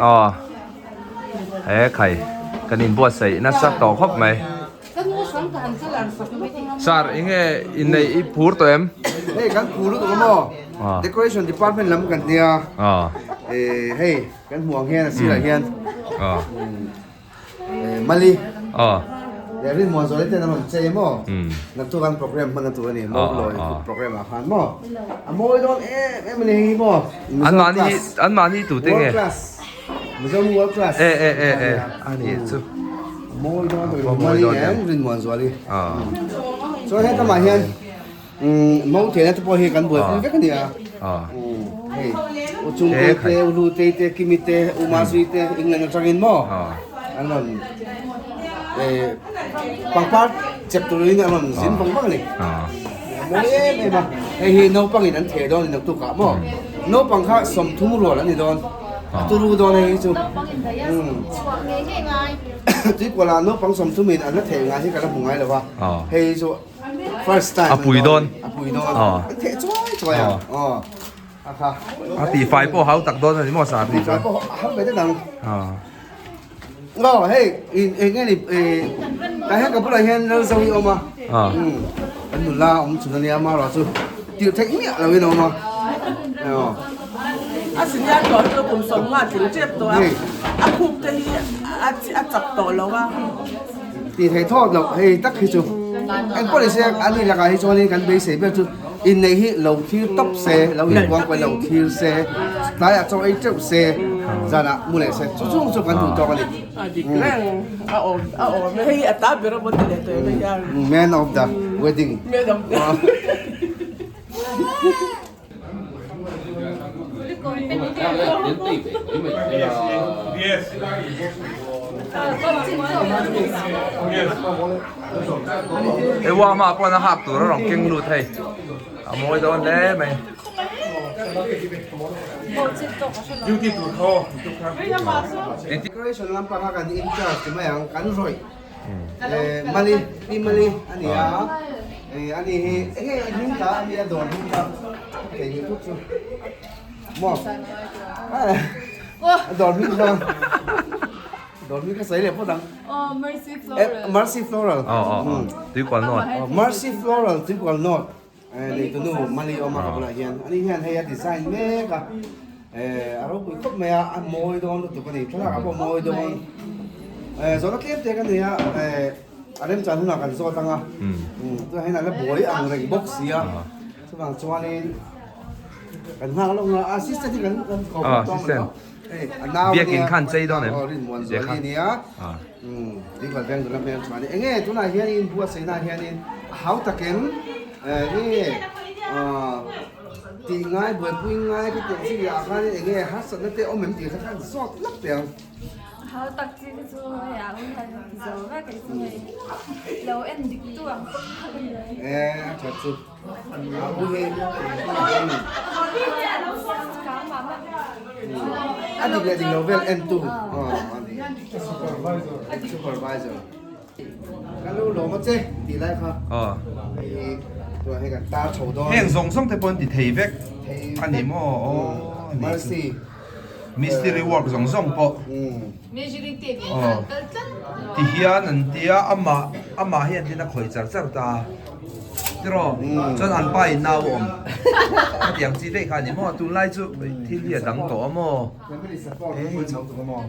Aw he khai kan inbuatsaih nasa tawh khawp mai. Sir enge inneih i phur tawh em? Hei kan phur lutuk a maw? Decoration department lam kan nia. Hei kan hmuh ang hian a sirah hian Mali leh Rinmuan Zawlei ten an rawn chei maw? Naktuk an program hman na tur a ni maw? Lawi program ah khan maw? A mawi dawn em em a ni hei hi maw? An mahni an mahni tute nge? World class Mizo world class e e e e a ni chu mawi dawn tak Mali leh Rinmuan Zuali chuan hetamah hian Mo thehna te pawh hi kan buaipui vek a ni a. Hei U Chungte te, U Hlutei te, Kimi te, U Mazui te England atangin maw an rawn pangpar chep turin an rawn zin vang vang a ni. A mawi em em a, hei hi naupangin an theh dawn a ni naktukah maw. Naupang kha 30 rual an ni dawn, a turu dawn hei hi chu. Tuikuala naupang 30 in an la theh ngai hi ka la hmu ngai lo va, hei hi chu. First time A pui dawn. A pui dawn. An theh chuai chuai a. Aw. A kha. A tih fai pawh hau tak dawn a ni maw sa tih chuan. Tih fai pawh hau ve deuh ang. Aw hei in eng nge ni tah hian ka bulah hian Lalzo hi a awm a. Kan nula awm chhun a nia amaherawh chu tirh theih miah lo in a awm a. Aw. A senior tawh chu kum 50 tling tep tawh a. A khup te hi a chak tawh lo a. Tih theih thawt loh hei tak hi chu eng pawh ni se an ni lakah hi chuanin kan beisei ber chu inneih hi lo thlir tawp se lo inkuang pawhin lo thlir se tlaiah chaw ei teuh se zanah mu leh se chu chung chu kan duh tawk a ni. A dik reng a awm a awm e hei a ta ber a maw ti leh tawh hian. Man of the wedding. Man of the Hei ua hmaah pawh a hak tur a rawn keng lut hei a mawi dawn hle mai. Decoration lampang a kan in charge ti mai ang kan rawih Mali pi Mali a ni a a ni hi eng nge a hming ta a ni a dawr hming ta thei ni tut chu maw a dawr hming kha dawr hming kha sawi leh phawt ang Mercy Floral Mercy Floral Tuikual North Mercy Floral Tuikual North Neitunu Mali awm a ka bulah hian ani hian hei a design mek a a ropui khawp mai a a mawi dawn lutuk a ni thlalak ah pawh mawi dawn zawhna tlem te ka nei a a remchan hunah kan zawt ang a tunah hian a la buai ang reng bawk si a chuvang chuanin kan nghak lawk a assistant hi kan kan ko bawk tawng a hei a nau Biakin khan chei dawn em aw rinmuan zuali a nia Tuikal veng dun a hmel chuan eng nge tunah hianin buatsaihna ah hianin a hau takin nge tih ngai buaipui ngai ka tih ang chi ah khanin eng nge harsatna te awm em tih kha khan zawt lak teh ang. Hau tak chi te chu hei ah awm hian ti zo vek kei chu hei lo en dik tu ang kha ka ni. E a that chu a u hi a dik leh dik lo vel en tu a ni. Supervisor. Kan lo lawm a che tih lai kha. Hei tunah hian kan tar chho dawn. Heng zawng zawng te pawh an ti thei vek a ni maw? Aw Mercy. Mystery work zawng zawng pawh. Aw ti hian an tia amah amah hian tin a khawih char char ta a. Tiraw chuan an pa in nau a awm. Hetiang chi daih kha a ni maw? Tunlai chu thil hi a dang tawh a maw? Family support hi chho tuk a maw?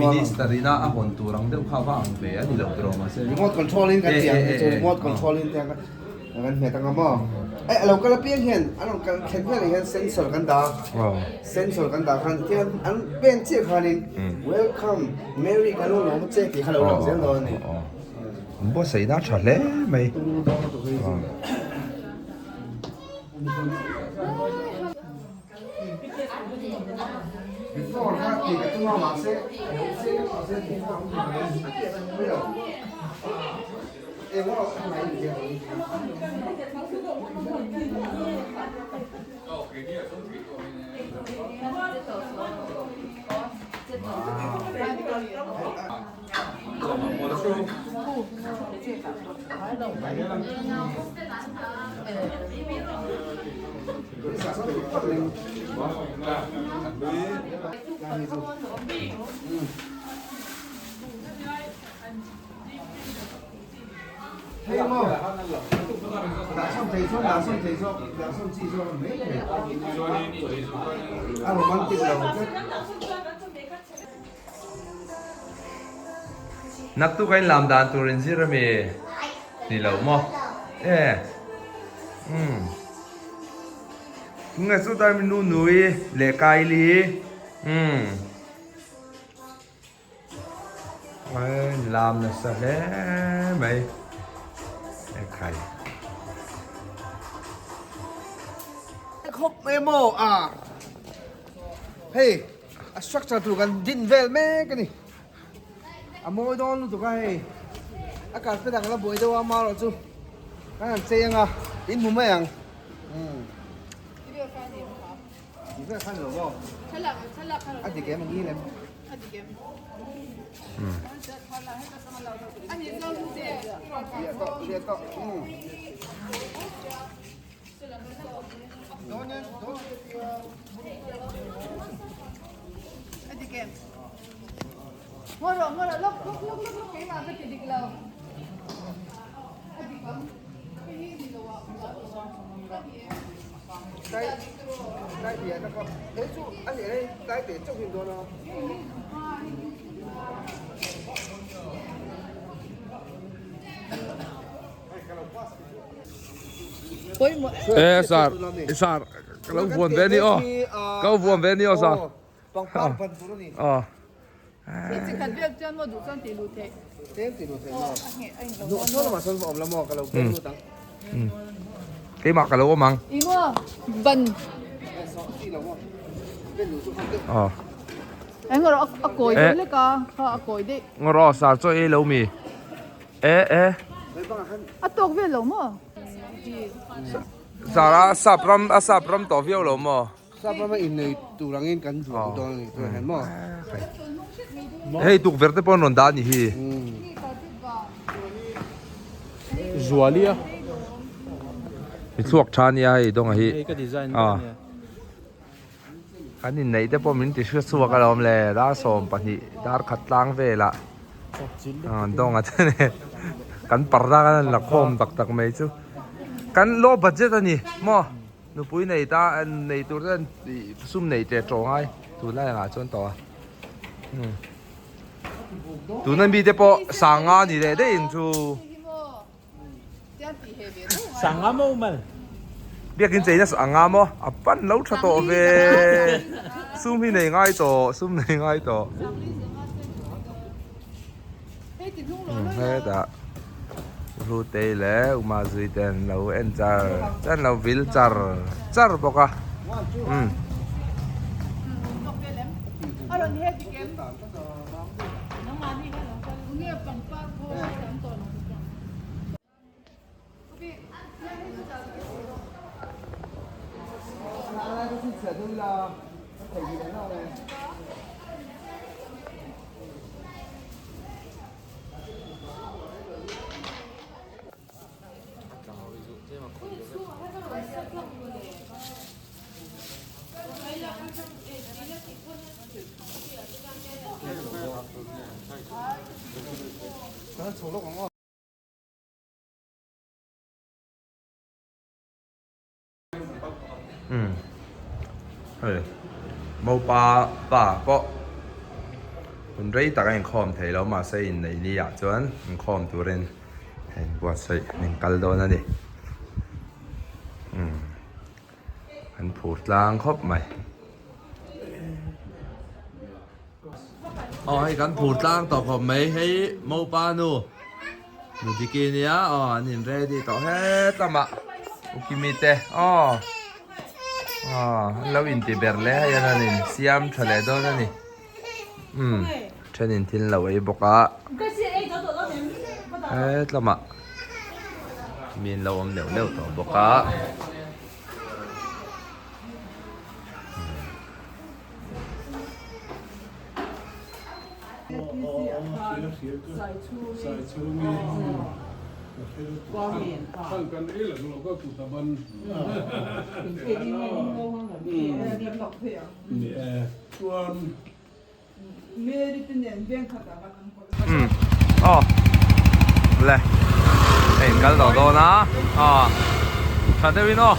Minister ina a hawn tur ang deuh kha va ang ve a ni lo tiraw mahse. Remote control in kan ti ang chu remote control in te ang kan hmet ang a maw. Eh a lo kal apiang hian an rawn kal thlen vel hian sensor kan dah a sensor kan dah khan tihian an pen chiah khanin welcome Mary kan lo lawm a che tih kha lo lang zel dawn a ni. An buatsaihna a tha hle mai. Before kha tih ka tum a mahse se ka tih se before an ti mai lo engemaw a mai ni ang. Hei maw dah sawn thei chuan dah sawn thei zawk dah sawn chi zawk a ni mai thei a romantic lo tlat. Naktuk a inlam dan tur in zir ami ni lo maw e umm tunge chu tar mi nu nui leh Kylie umm. Lam nasa hle mai ekhai. Khawp mai maw a hei a structure tur kan din vel mek a ni a mawi dawn lutuk a hei a carpet ang la buai deuh a amaherawh chu kan han chei anga in hmu mai ang umm. A dik em ang i lem. E sar sar ka lo vuan ve ni aw ka lo vuan ve ni aw sar pangpar ban tur a ni aw Chi khat vel chuan maw duh chuan tih luh theih tlem tih luh theih maw duh chuan lamah chuan va awm la maw ka lo beng lut ang keimah ka lo awm ang i maw ban aw eng rawh a kawi deuh lek a kha a kawi daih ngaw rawh sar chaw ei lo mi e e a tawk vel lo maw sar a sap ram a sap ram tawh viau lo maw Sap rama innei tur angin kan duang dawn a ni tunah hian maw? Hei tukverh te pawh an rawn dah a nih hi. Zuali a. Mi chhuak tha ania hei dawnga hi. Hei ka design ber ania. Kan inneih te pawh min ti hre chhuak alawm le dar 12 dar khat tlang velah dawnga te nen kan parda kan han la khawm tak tak mai chu kan low budget a ni maw. Nupui nei ta nei tur ten sum nei teh tawh ngai tunlai angah chuan tawh a tuna mi te pawh sanga ni leh daih in chu sanga maw mal biakin cheina sanga maw a pan lo tha tawh ve sum hi nei ngai tawh sum nei ngai tawh Hetah Hlutei leh Umazui te an lo en char char an lo vil char char bawk a umm. Umm hei mopa pa pawh hun rei tak a inkhawm thei lo mahse inneih ni ah chuan inkhawm turin a inbuatsaih a inkal dawn a ni umm an phur tlang khawp mai. Aw hei kan phur tlang tawh khawp mai hei mopa nu nu Diki nia aw an in ready tawh het lamah Ukimi te aw aw an lo inti ber hle hei an in siam tha leh dawn a ni umm then in thil lo ei bawk a het lamah mi an lo awm neuh neuh tawh bawk a. Ni e, chuan. Umm aw le hei in kal tawh dawn a aw tha deuhin aw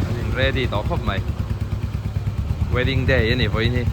an in ready tawh khawp mai wedding day a ni vawiin hi.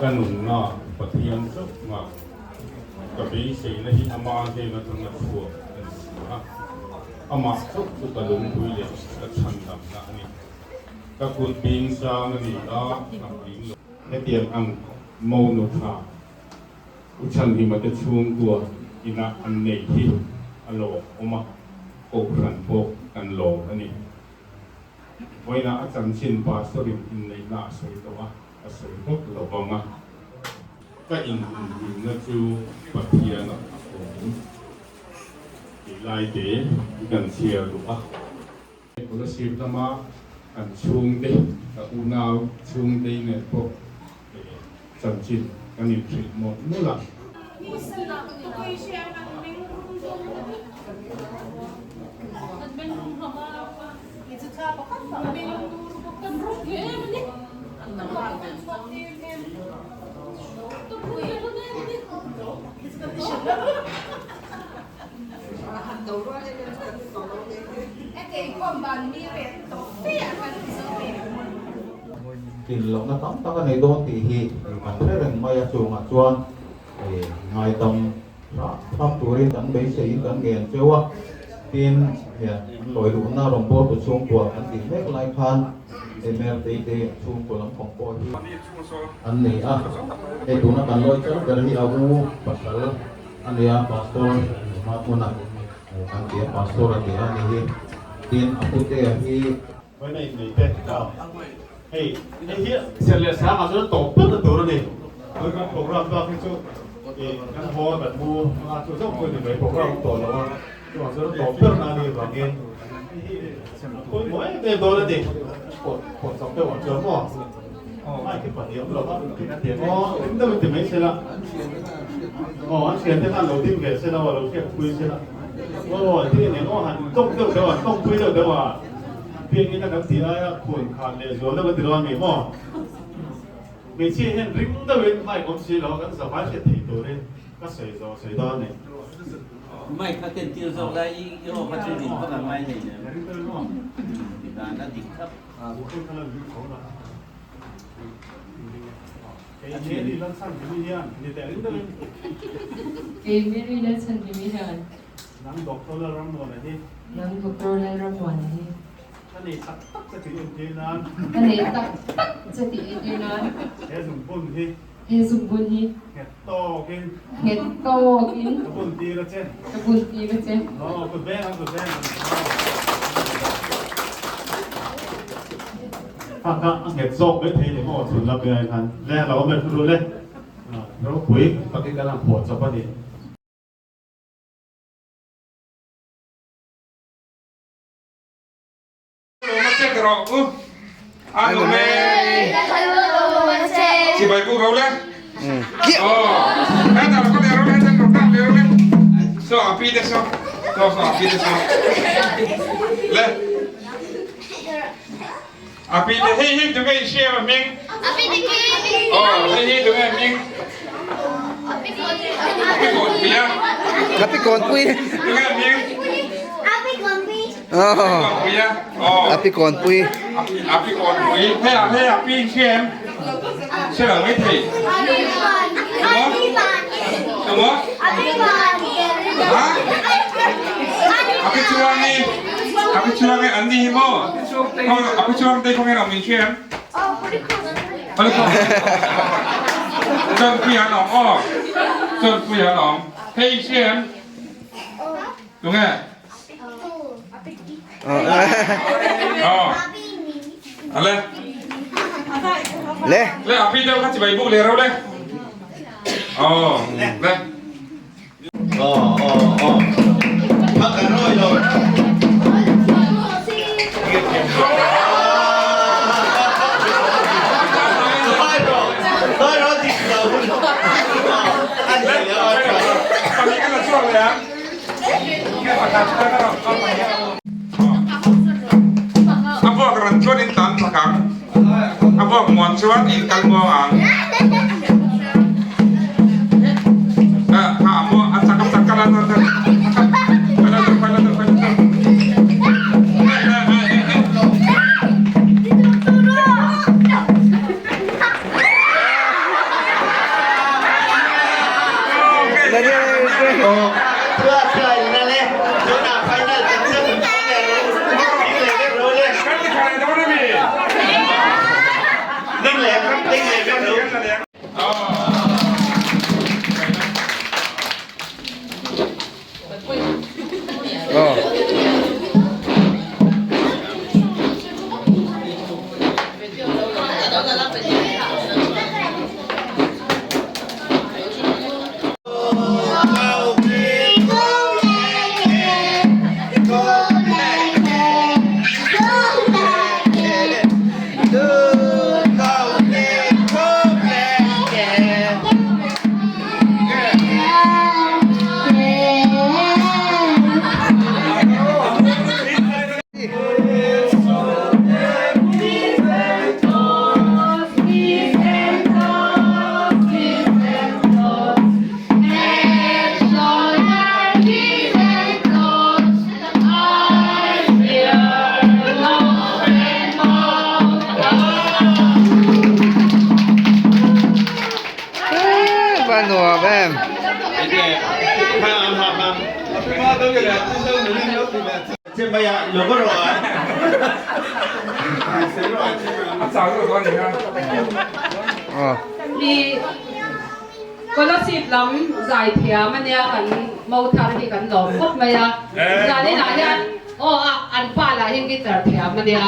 Ka nunna Pathian chauh nghak ka beiseina hi ama hnen atanga chhuak a ni si a, amah chauh chu ka lungpui leh ka chhandamna a ni. Ka kut bing sang a ni a, ka tling lo. Hetiang ang monu tha U Chhanhima te chhungkua ina an nei hi a lawmawm a, Kohhran pawh kan lawm a ni. Vawiinah a chanchin Pastor-in inneihna a sawi tawh a, a sawi vak lo vang a. Ka inhumhimna chu Pathianah a awm tih lai te hi kan chhiar duh a. Kolasib lama kan chhungte, ka unau chhungte nen pawh chanchin kan inhrilh mawlh mawlh a. Tlin lohna tam tak a nei dawn tih hi kan hre reng mai a, chungah chuan ngaidam hrah hrah turin kan beiseiin kan ngen cheu a, tin an lawi luhna rawngbawltu chhungkua kan tih mek lai khan MLA te chhungkua lampang pawh hi an nei a, hei tuna kan lawi char ber hi a u pasal a nia pastor hma hmuna kan ti a pastor a ti a ni hi tin a putea hi Vawiin a innei te hei hei hi serh leh sang ah chuan a tawp ber na tur a ni tun kan program bak hi chu ih kan haw a kan mu a chu zawk chu a ni mai program awm tawh lo a chuvang chuan a tawp ber na a nih avangin hei hi a pawimawh em em dawn a ni pawh pawh chak deuh ang chuan maw ai khi pahnih awm lo va aw ring deuh in ti mai se la aw an thiante khan lo ding ve se la aw lo hriat pui se la aw ti eng emaw han tawng deuh deuh a tawng pui deuh deuh a. Biakina kan tih aia khun khan leh zual deuh a ti lo a ni maw? Hmeichhia hian ring deuhin mic awm si lo a kan zavai hriat theih turin ka sawi zawh sawi dawn a ni. Mic kha ken tir zawk lai i i aw kha chu din vak ang ngai nei nem. Ti dan a dik thlap. Kei Mary Lalchhanhimi hian. Nang Doctor Lalrammuana hi. Nang Doctor Lalrammuana hi. Ka nei tak tak che tih entir nan. Ka nei tak tak che tih entir nan. He zungbun hi. He zungbun hi. Nghet tawkin. Nghet tawkin. Ka bun tir a che. Ka bun tir a che. Aw, kut veng ang, kut veng ang. Kha kha a nghet zawk mai thei ni maw chhun lam mai khan. Le, lo awm leh thu ru le. Ropui takin kan han phuah chawp a ni. Ka pi kawnpui A pi kawnpui Le A vuak ran chuan in tan thak ang, a vuak muan chuan in kal muang ang. Va nuam em. Scholarship lam zaithiam ania kan mo thar hi kan lawm khawp mai a, zaninah hian aw a an pa lah hi guitar thiam ania,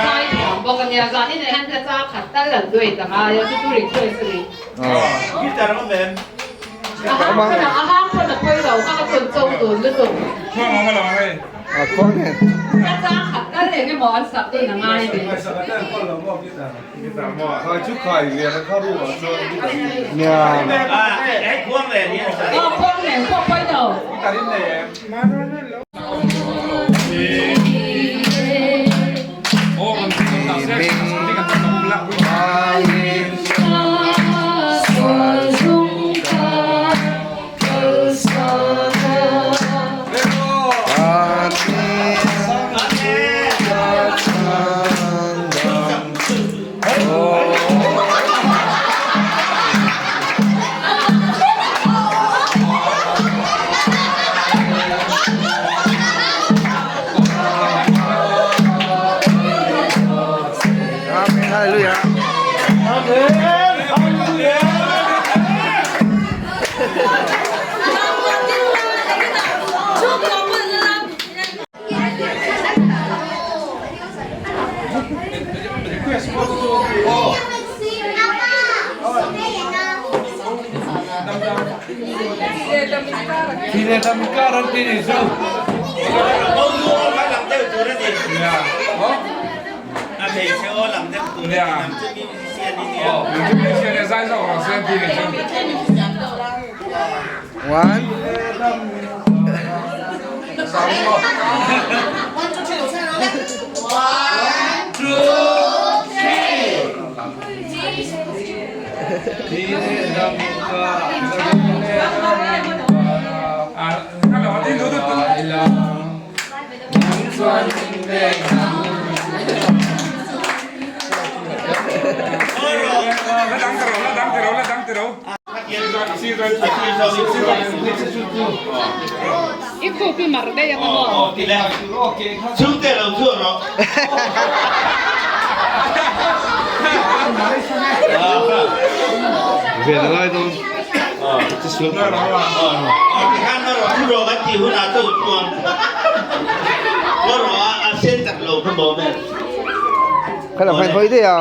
zaithiam bawk ania, zaninah hian hla chang khat tal an duet a ngai a, chu chu request a ni. A hang pawn a hang pawn a pawi lo kha ka chun cho dun lutuk. A khaw nen. Hla chang khat tal eng emaw an sak dun a ngai a ni. Aw khuang nen pawh pawi lo. Amen Hallelujah. One. I khup i mar daih ang maw? Kha lam khan hawi daih a.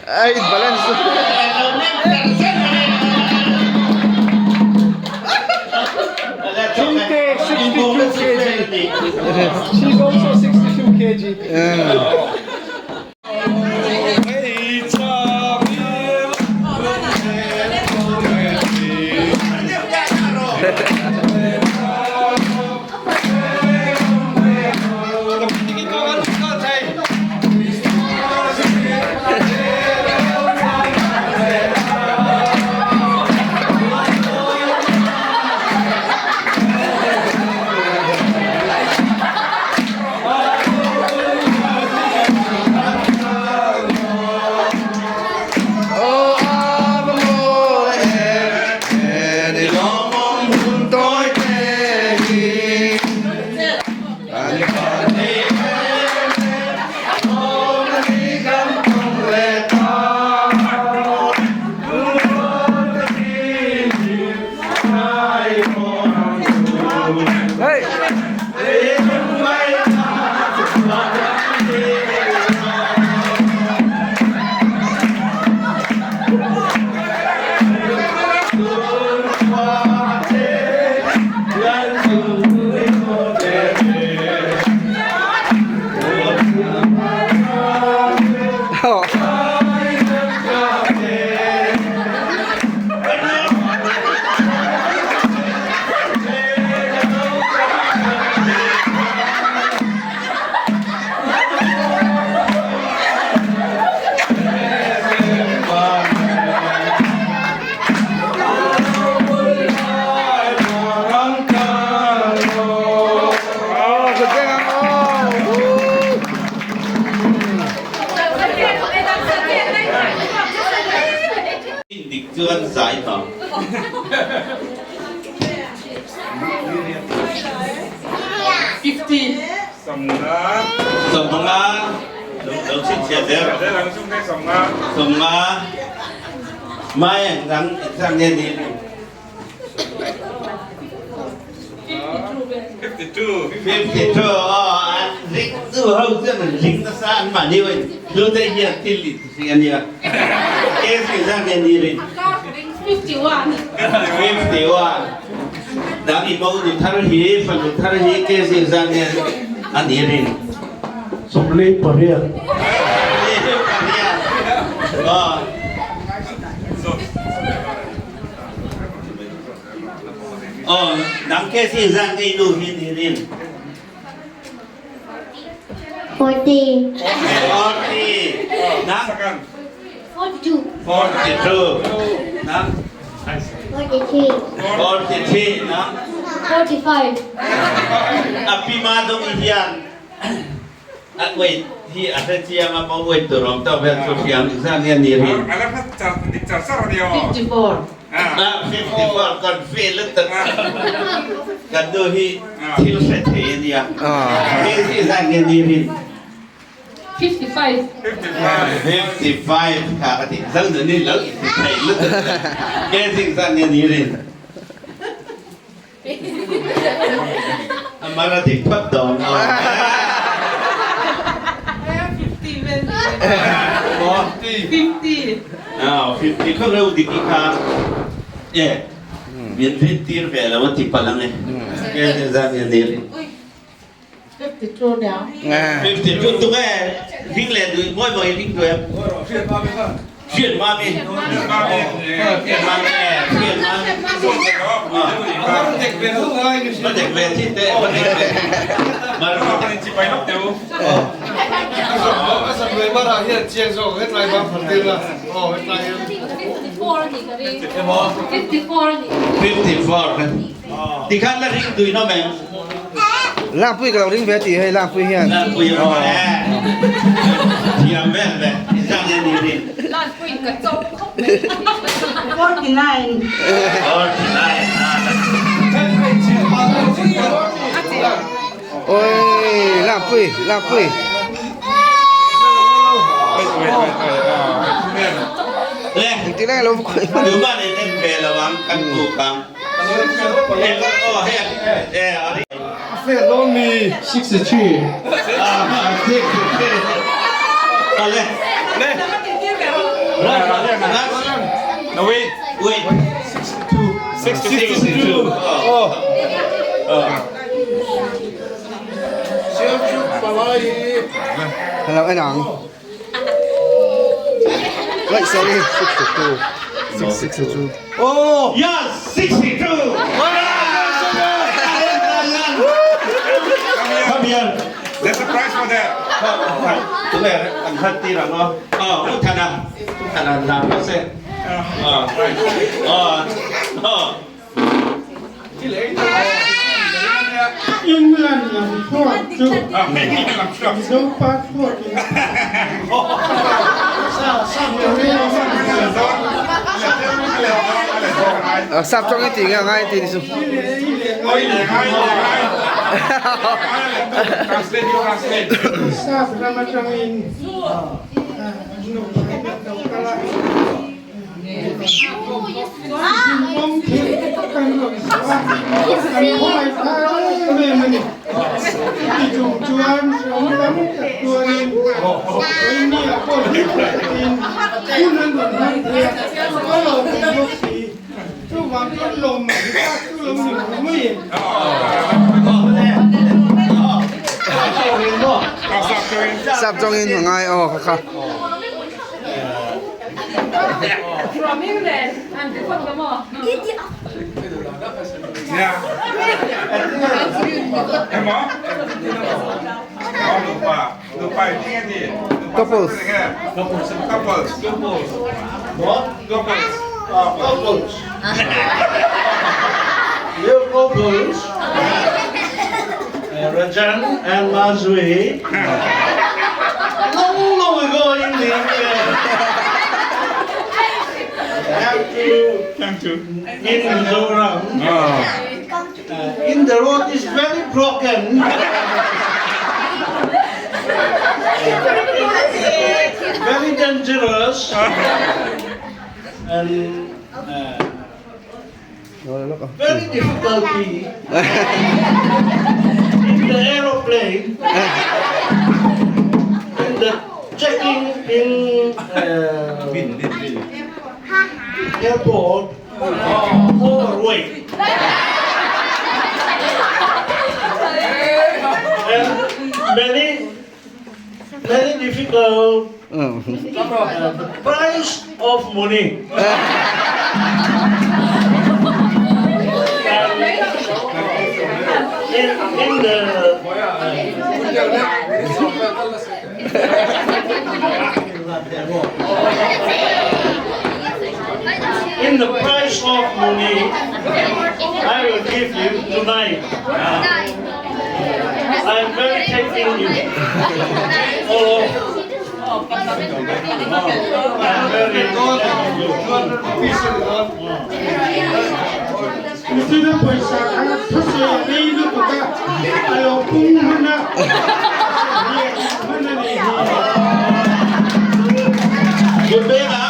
Ai balance. Chhungte 62 kg. She's also 62 kg. Dik chuan zai tawh. Sawmnga lo chhinchhiah zel sawmnga mai ang exam nge ni. 52 aw an ring tu ho chuan an ring nasa an mahni ho in hlute hian thil i ti a nia ke zan nge ni rin 51 51 dang i mo nu thar hi fanu thar hi ke zan nge ani rin 48 aw Aw, nang ke si zan ngei nu hi ni rin. 40. 40. Nang? 42. 42. Nang? 43. 43. Nang? 45. Api ma dong hian. A wait hi a hre chiang a maw wait tur awm tawh vel chu hriam zan hian ni rin. 54. Ah, 54 kan fe lutuk kan nu hi thil hre thei a nia. He hi zan hian ni rin. 55. 55 kha ka ti zan ni lo i ti thei lutuk. Ke zing zan hian ni rin. Amar a dik phawt dawn aw. 50. Aw, 50 kha reuh dik i kha e min rin tir ve lo a ti palh ang e. Ke zan hian ni rin. 52 niang. 52 tuk e ring le dui mawi mawi ring duai em. Hriat mami. Hriat mami e hriat mami. Va dek ve thi teh va dek ve. Mar 54 ani ka ring. 54 ani. 54 kan. Tikhan la ring tui no mem. Langpui ka lo ring ve tih hei Langpui hian. Langpui a awm e. Thiam vel ve. Zang hian i rin. Langpui ka cho khawp mai. 49. 49. Oi Langpui Langpui. Le. Engtin nge lo khawih hman. Tuman in en ve lo ang kan kuk ang. Fair dawn mi. 63. No wait. Wait. 62. 62. Oh. Hello en ang. Wait sorry 62. 62. Oh! Yes, 62. Come here. There's a prize for that. Tunge an khat tir ang aw. Aw, U Thana. U Thana lam rawh se. Aw. Aw. Aw. England lam thluak chu Mizo passport in Sap tawng i tih nge a ngai tih ni chu. Sap ram atangin nupa hi kan lo kal a. Zingkawng thil kan rawn zawh a, kan khawngaih tha em em a ni. Chuti chung chuan rawng tam tak tuarin keini-ah pawh hlim takin hun an rawn hmang thei a, a lawm awm bawk si. Chuvang chuan lawmman tak chu lo ni mai mai e. Sap tawngin a ngai aw kha kha. From England an ti phawt lo maw? Couples. Couples. Couples. Couples. You couples. Rajan and Mazui. Long long ago in the India. Come to in Mizoram. In the road is very broken. Very dangerous. And very difficulty in the aeroplane. In the checking in airport overweight. And many, very difficult the price of money. In, in the in the price of money, I will give you tonight. I am very thanking you. All of I am very thanking you. Michina pawisa kha thusawi a nei lutuk a, a lo pung hman a, lian hman a nih hi. Good beng a.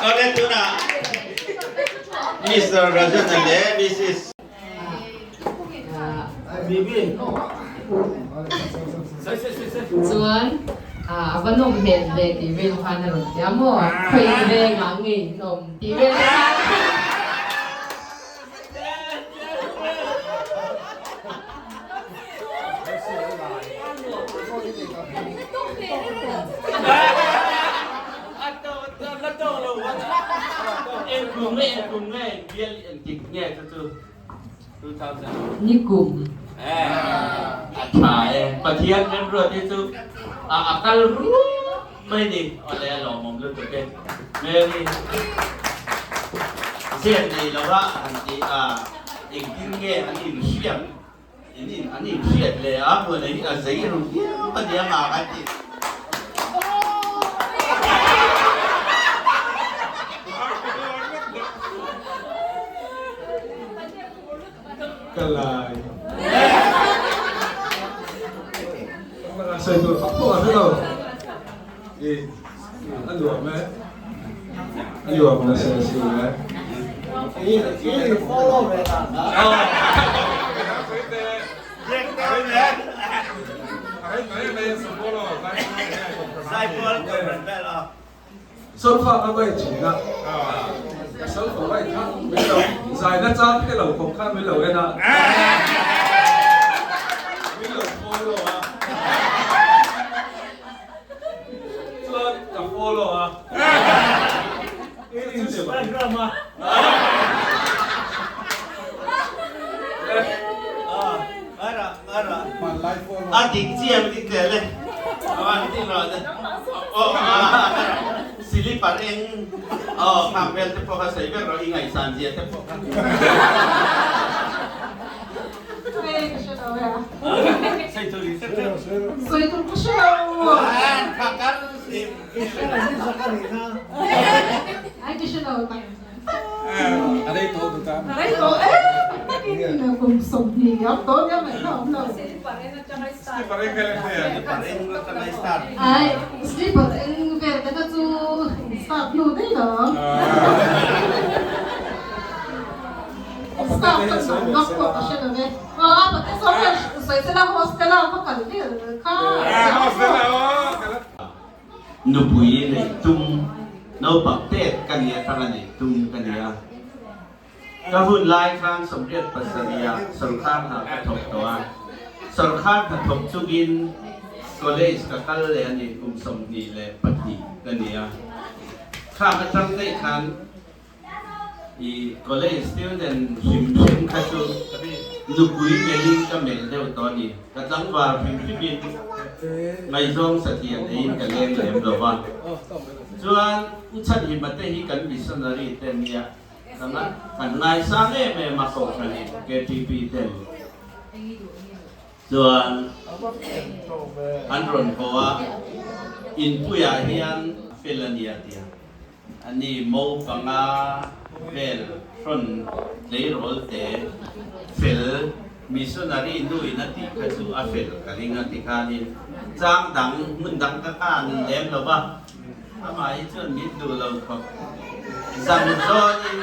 Awle tunah Mister Rajan leh Missus Chuan a va nawm hmel ve tih vel khan a rawn ti a maw? Khawi vengah nge in awm tih vel te khan. Nikum. Pathian remruat hi chu a kal rup mai ni. Awle a lawmawm lutuk e. Mary zep nei lova han tih a engtin nge an inhriat in in an inhriat leh a hmuh hi a zei ru viau a nia nga kan ti. Ka lai. Sawi tur fak pawh a hre lo. I a nuam e. A nuam nasa si e. I follow ve ta. Solfa ka vai thin a, ka solfa vai kha min lo zai na chang te lo khawp khan min lo en a, min lo follow a, chuan ka follow a, Instagram a. A dik chiang dik zel e. Aw an ti rawh le. Aw silipar eng aw khang vel te pawh kha sawi vek rawh i ngaihsan zia te pawh kha. Sawi tur i hre teuh. Sawi tur ka hre lo. Kha kar sim. Ai ka hre lo tak. A rei tawh duh ta. A rei tawh em takin kum 20 a awm tawh nia ngaihna a awm lo. Slipper eng vel a hria. Ai slipper eng vel te kha chu start hnu daih lo. Start ka duh vak pawh ka hre lo ve. Aw a pate sawn hian sawi sela hostel a va kal vel kha. Nupui neih tum naupang tet ka nia tanga neih tum ka nia. Ka hun lai khan 87 ah sawrkar hna ka thawk tawh a, sawrkar hna thawk chungin college ka kal leh a ni kum 22 ka nia. Khang atang daih khan I college student hrim hrim kha chu nupui melhin ka melh deuh tawh a ni. Ka tlangval hrim hrimin ngaihzawng satliah neiin ka leng lem lo va. Chuan U Chhanhima te hi kan missionary te nia kan ngaisang em em a kohhranin KTP ten chuan an rawn haw a, inpuiah hian fel a nia tia. A ni mo panga vel hrawn tleirawl te fel missionary nu in a tih kha chu a fel ka ring a ti khanin chang dang hmun dang ka kan lem lo va, amah hi chuan min duh lo khawp. Zan zawnin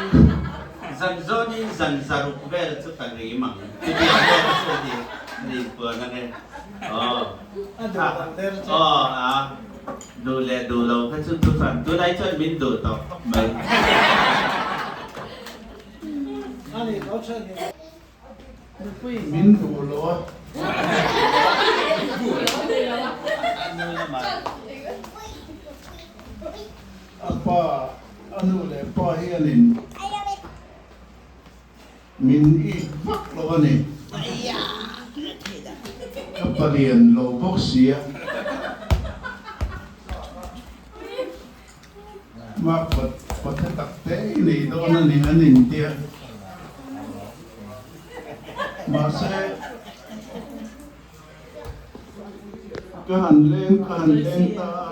zan zawnin zan zaruk vel chu ka rim ang chutiang vel chu a ni a ni puan ang e aw aw a. Duh leh duh lo kha chu thuhran tunai chuan min duh tawh khawp mai. Min duh lo a. A pa, a nu leh pa hianin Min ik vak lo a ni. Ka palian lo bawk sia. Mah pathe tak te i nei dawn a ni an intia. Mahse, ka han leng ka han leng ta a,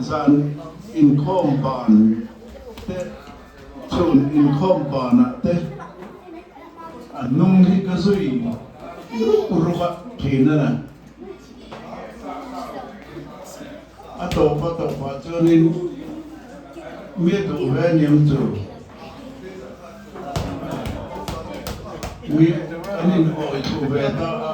zan inkhawm ban te Chhun inkhawm banah te a hnung hi ka zui ruk ruk a thin a na. A tawp a tawpah chuanin mi a duh ve aniang chu mi an in awi thuh ve ta a.